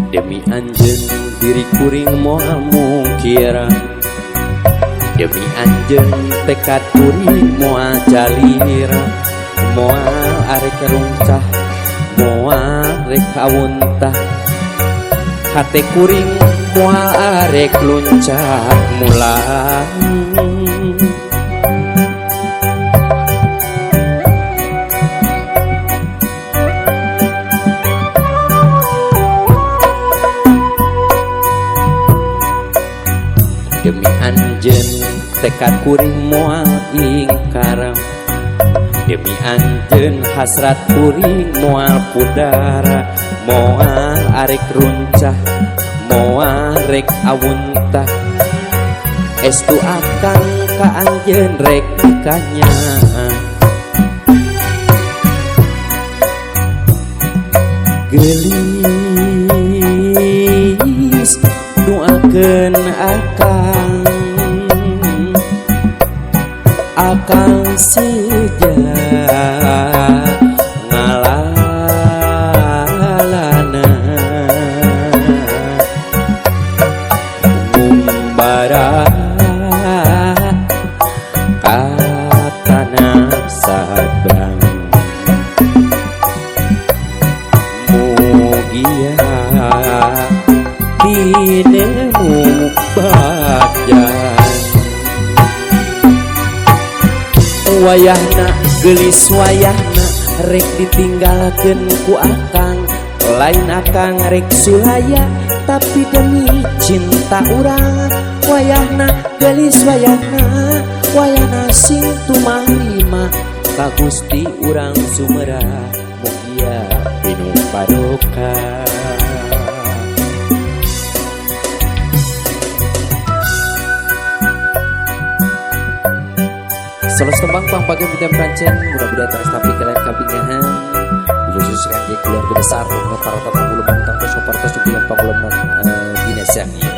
Demi anjeun diri kuring moal mungkir, demi anjeun tekad kuring moal jalir. Moal arek runcah, moal rek kawuntah, hate kuring moal arek luncak mulang. Demi anjeun tekad kuring moal ingkar, demi anjeun hasrat kuring moal pudar. Moal arek runcah, moal rek awuntah, estu akang ka anjeun rek dikanya. Geulis doakeun akang, akang seja ngalalana. Ngumbara ka tanah sabrang, mugia tinemu bagja. Wayahna geulis wayahna rek ditinggalkeun ku akang, lain akang rek sulaya tapi demi cinta urang. Wayahna geulis wayahna, wayahna sing tumarima ka Gusti urang sumerah, mugia pinuh barokah. Salos tembang pangpage bidang pancen, mudah-mudahan terus tapi kalian kabingahan. Khusus kangge keluarga besar, para tamu lumang tangtos partos jubilan pangulom dina siang ieu.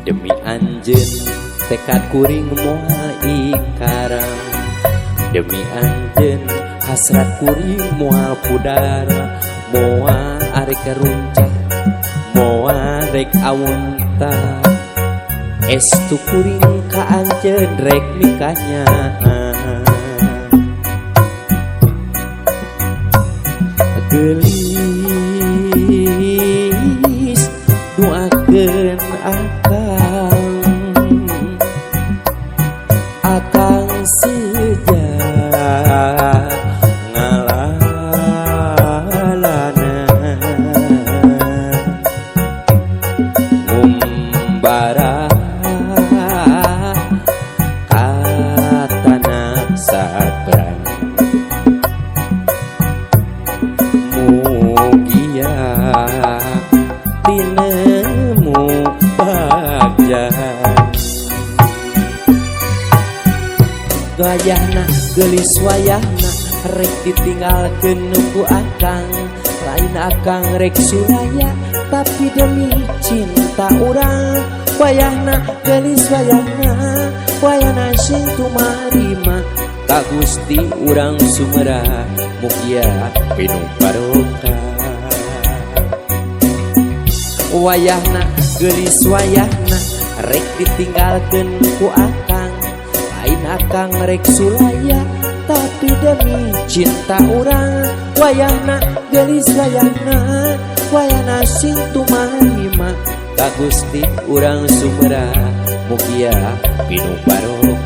Demi anjeun tekad kuring moal ingkar, demi anjeun hasrat kuring moal pudar. Moal arek runcah, moal rek awuntah, estu kuring ka anjeun rek mikanya. Geulis doakeun akang, akang seja ngalalana. Ngumbara ka tanah sabrang, mugia tinemu bagja. Wayahna geulis wayahna rek ditinggalkeun ku akang, lain akang rek sulaya tapi demi cinta urang. Wayahna geulis wayahna, wayahna sing tumarima ka Gusti urang sumerah, mugia pinuh barokah. Wayahna geulis wayahna rek ditinggalkeun ku akang, lain akang rek sulaya tapi demi cinta urang. Wayahna geulis wayahna, wayahna sing tumarima ka Gusti urang sumerah, mugia pinuh barokah.